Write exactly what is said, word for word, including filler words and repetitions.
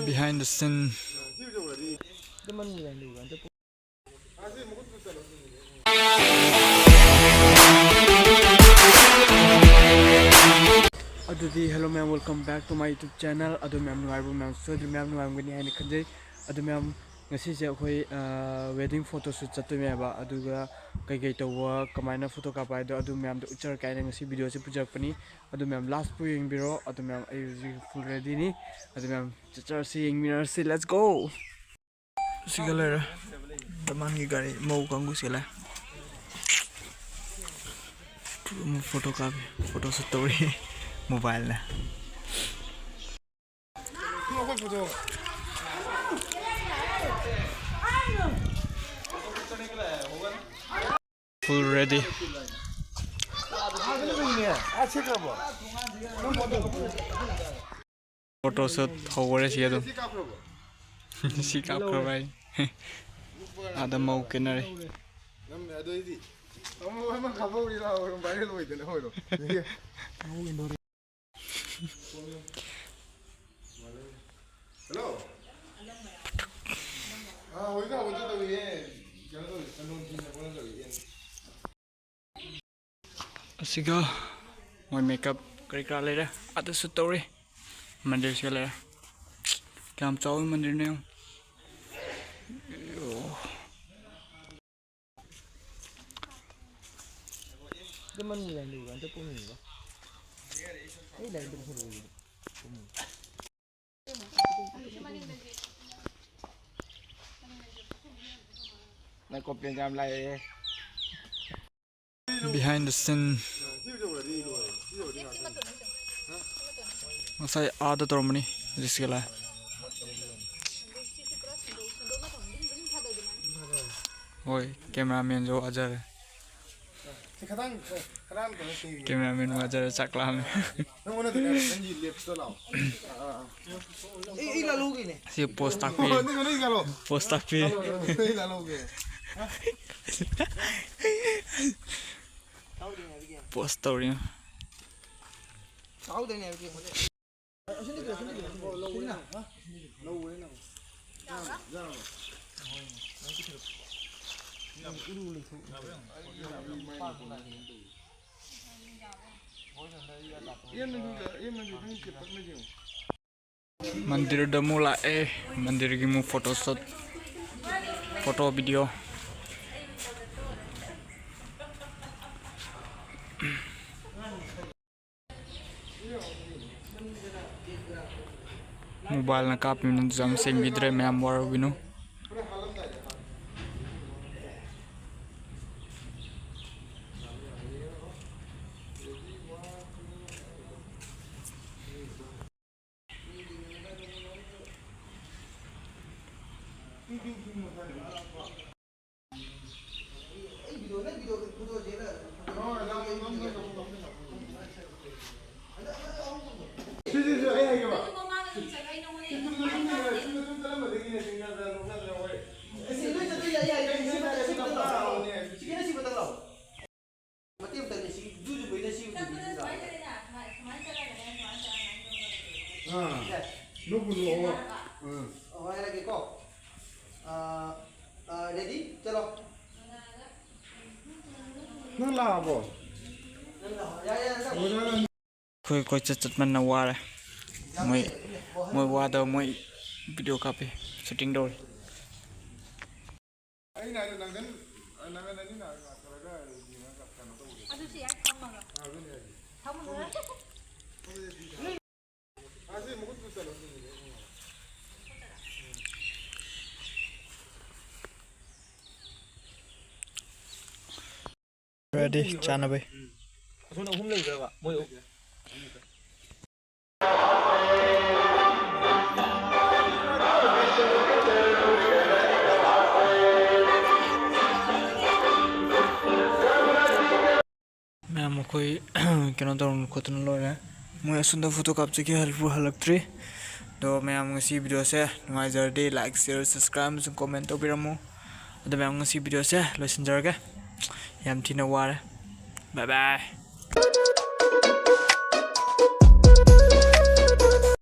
Behind the scene. ꯑꯗꯨꯗꯤ hello ꯃꯌꯥꯝ, welcome back to my YouTube channel. ꯑꯗꯨ ꯃꯌꯥꯝ ꯅꯨꯡꯉꯥꯏꯕ ꯃꯌꯥꯝ ꯁꯣꯏꯗꯅ ꯃꯌꯥꯝ ꯅꯨꯡꯉꯥꯏꯔꯝꯒꯅꯤ ꯍꯥꯏꯅ ꯈꯟꯖꯩ꯫ ꯑꯗꯨ ꯃꯌꯥꯝ, ꯉꯁꯤꯁꯦ ꯑꯩꯈꯣꯏ, ꯑ, wedding photo shoot ꯆꯠꯇꯣꯏꯅꯦꯕ꯫ ꯑꯗꯨꯒ ꯀꯩꯀꯩ ꯇꯧꯕ, ꯀꯃꯥꯏꯅ photo ꯀꯥꯞꯄ ꯍꯥꯏꯗꯣ, ꯑꯗꯨ ꯃꯌꯥꯝꯗꯣ ꯎꯠꯆꯔꯛꯀꯦ ꯍꯥꯏꯅ ꯉꯁꯤ video ꯁꯦ ꯄꯨꯖꯔꯛꯄꯅꯤ꯫ ꯑꯗꯨ ꯃꯌꯥꯝ last ꯄꯨ ꯌꯦꯡꯕꯤꯔꯣ꯫ ꯑꯗꯨ ꯃꯌꯥꯝ, ꯑꯩ ꯍꯧꯖꯤꯛ full ready ꯅꯤ꯫ ꯑꯗꯨ ꯃꯌꯥꯝ ꯆꯠꯆꯔꯁꯤ, ꯌꯦꯡꯃꯤꯟꯅꯔꯁꯤ, let's go꯫ ꯁꯤꯒ ꯂꯩꯔꯦ꯫ ꯗꯃꯥꯟꯒꯤ ꯒꯥꯔꯤ, ꯃꯧ ꯀꯥꯡꯕꯨꯁꯤꯒ ꯂꯩꯔꯦ꯫ ꯑꯃꯨꯛ photo ꯀꯥꯞꯄꯤ, photo shoot ꯇꯧꯔꯤ mobile ꯅ꯫ Full ready꯫ Photo shoot ꯍꯧꯈꯔꯦ ꯁꯤ ꯑꯗꯨꯝ꯫ ꯁꯤ ꯀꯥꯞꯈ꯭ꯔꯕ ꯑꯩ꯫ ꯑꯥꯗ ꯃꯧ ꯀꯦꯟꯅꯔꯤ꯫ Hello. ꯑꯥ, ꯍꯧꯖꯤꯛ ꯍꯧꯒꯠꯀꯦ ꯇꯧꯔꯤꯌꯦ꯫ ꯀꯩꯅꯣ ꯇꯧꯔꯤ, ꯆꯟꯗꯣꯟ ꯊꯤꯟꯕ ꯈꯣꯠꯅ ꯇꯧꯔꯤ, ꯌꯦꯟ꯫ ꯑꯁꯤꯒ ꯃꯣꯏ makeup ꯀꯔꯤ ꯀꯔꯥ ꯂꯩꯔꯦ꯫ ꯑꯗꯨꯁꯨ ꯇꯧꯔꯤ꯫ ꯃꯟꯗꯤꯔꯁꯤꯒ ꯂꯩꯔꯦ꯫ ꯀꯌꯥꯝ ꯆꯥꯎꯕ ꯃꯟꯗꯤꯔꯅꯣ ꯌꯦꯡꯉꯨ꯫ ꯑꯗꯨ ꯃꯅꯨꯡꯗ ꯂꯩꯕ ꯑꯝꯇ ꯄꯨꯡꯉꯤꯕ꯫ ꯑꯩ ꯂꯥꯏꯔꯤꯛꯇ ꯄꯨꯊꯣꯔꯛꯑꯣ꯫ ꯅꯪ complain ꯌꯥꯝ ꯂꯥꯛꯑꯦ꯫ Behind the scene꯫ ꯉꯁꯥꯏ ꯑꯥꯗ ꯇꯧꯔꯝꯕꯅꯤ, ꯍꯧꯖꯤꯛ ꯁꯤꯒ ꯂꯥꯛꯑꯦ꯫ ꯍꯣꯏ, cameraman ꯁꯨ ꯋꯥꯖꯔꯦ꯫ ꯁꯤ ꯈꯇꯪ, ꯈꯔ ꯑꯝꯇ ꯅꯠꯇꯦ꯫ Cameraman ꯋꯥꯖꯔꯦ, ꯆꯥꯛ ꯂꯥꯝꯃꯦ꯫ ꯅꯪꯉꯣꯟꯗ ꯅꯠꯇꯦ, ꯅꯪꯒꯤ ꯂꯦꯞꯁꯇ ꯂꯥꯛꯑꯣ꯫ ꯑꯥ, ꯑꯥ, ꯑꯥ꯫ ꯑꯩ, ꯑꯩ ꯂꯥꯜꯍꯧꯒꯦꯅꯦ꯫ ꯁꯤ pose ꯇꯥꯛꯄꯤ꯫ ꯑꯣ, ꯅꯪ, ꯅꯪ ꯂꯥꯜꯍꯧ꯫ Pose ꯇꯥꯛꯄꯤ꯫ ꯑꯩ ꯂꯥꯜꯍꯧꯒꯦ꯫ Pose ꯇꯧꯔꯤ꯫ ꯆꯥꯍꯧꯗꯣꯏꯅꯦ ꯍꯥꯏꯕꯗꯤ꯫ ꯑꯁꯤꯅ ꯀꯩꯅꯣ, ꯑꯁꯤꯅ ꯀꯩꯅꯣ, ꯑꯁꯤꯅ꯫ ꯎꯔꯨ ꯂꯩꯊꯣꯛ꯫ ꯃꯟꯗꯤꯔꯗ ꯑꯃꯨꯛ ꯂꯥꯛꯑꯦ꯫ ꯃꯟꯗꯤꯔꯒꯤ ꯑꯃꯨꯛ ꯐꯣꯇꯣ ꯁꯨꯠ, ꯐꯣꯇꯣ ꯚꯤꯗꯤꯑꯣ꯫ ꯃꯣꯕꯥꯏꯜꯅ ꯀꯥꯞꯄꯤꯕꯅꯤꯅ ꯌꯥꯝ ꯁꯦꯡꯕꯤꯗ꯭ꯔꯦ, ꯃꯌꯥꯝ ꯋꯥꯔꯧꯕꯤꯅꯨ꯫ ꯃꯇꯦꯛ ꯑꯃꯇꯪꯅꯦ ꯁꯤ ꯖꯨ ꯖꯨ ꯃꯩꯗ ꯁꯤ ꯑꯥ꯫ ꯅꯣꯛꯄꯨ ꯅꯣꯛꯑꯣ꯫ ꯑꯥ꯫ ꯑꯣ, ꯍꯥꯏꯔꯒꯦꯀꯣ꯫ ꯑꯥ, ꯑꯥ, ready? ꯆꯠꯂꯣ꯫ ꯅꯪ ꯂꯥꯛꯑꯕꯣ? ꯅꯪ ꯂꯥꯛꯑꯣ꯫ ꯌꯥꯔꯦ, ꯌꯥꯔꯦ, ꯆꯠꯂꯣ꯫ ꯑꯩꯈꯣꯏ ꯀꯣꯏꯆꯠ ꯆꯠꯃꯟꯅ ꯋꯥꯔꯦ꯫ ꯃꯣꯏ, ꯃꯣꯏ ꯋꯥꯗꯕ ꯃꯣꯏ ꯚꯤꯗꯤꯑꯣ ꯀꯥꯞꯄꯤ, ꯁꯨꯇꯤꯡ ꯇꯧꯔꯤ꯫ ꯑꯩꯅ ꯍꯥꯏꯗꯣ ꯅꯪꯒꯟ, ꯅꯪꯒꯟ ꯑꯅꯤ ꯅꯥꯔꯒ ꯌꯦꯡꯉꯒ ꯀꯩꯅꯣ ꯇꯧꯕꯗꯣ꯫ ꯑꯗꯨꯁꯨ ꯌꯥꯏ, ꯊꯝꯃꯒ꯫ ꯑꯥ, ꯑꯗꯨꯅꯦ ꯍꯥꯏꯁꯦ꯫ ꯊꯝꯃꯒ꯫ ꯑꯥ, ꯁꯤ ꯃꯈꯨꯠ ꯄꯨꯁꯜꯂꯣ, ꯁꯤꯁꯦ꯫ Ready, ꯆꯥꯅꯕꯩ꯫ ꯑꯁꯣꯝꯗ ꯑꯍꯨꯝ ꯂꯩꯕ꯭ꯔꯕ? ꯃꯣꯏ ꯑꯍꯨꯝ꯫ ꯃꯌꯥꯝ ꯑꯩꯈꯣꯏ ꯀꯩꯅꯣ ꯇꯧꯔꯝ ꯈꯣꯠꯇꯅ ꯂꯣꯏꯔꯦ꯫ ꯃꯣꯏ ꯑꯁꯣꯝꯗ ꯐꯣꯇꯣ ꯀꯥꯞꯆꯈꯤ, ꯍꯜꯂꯛꯄꯨ ꯍꯜꯂꯛꯇ꯭ꯔꯤ꯫ ꯑꯗꯣ ꯃꯌꯥꯝ ꯉꯁꯤ ꯚꯤꯗꯤꯑꯣꯁꯦ ꯅꯨꯡꯉꯥꯏꯖꯔꯗꯤ like, share, subscribe ꯑꯃꯁꯨꯡ comment ꯇꯧꯕꯤꯔꯝꯃꯨ꯫ ꯑꯗꯣ ꯃꯌꯥꯝ ꯉꯁꯤ ꯚꯤꯗꯤꯑꯣꯁꯦ ꯂꯣꯏꯁꯤꯟꯖꯔꯒꯦ꯫ ꯌꯥꯝ ꯊꯤꯅ ꯋꯥꯔꯦ꯫ Bye bye꯫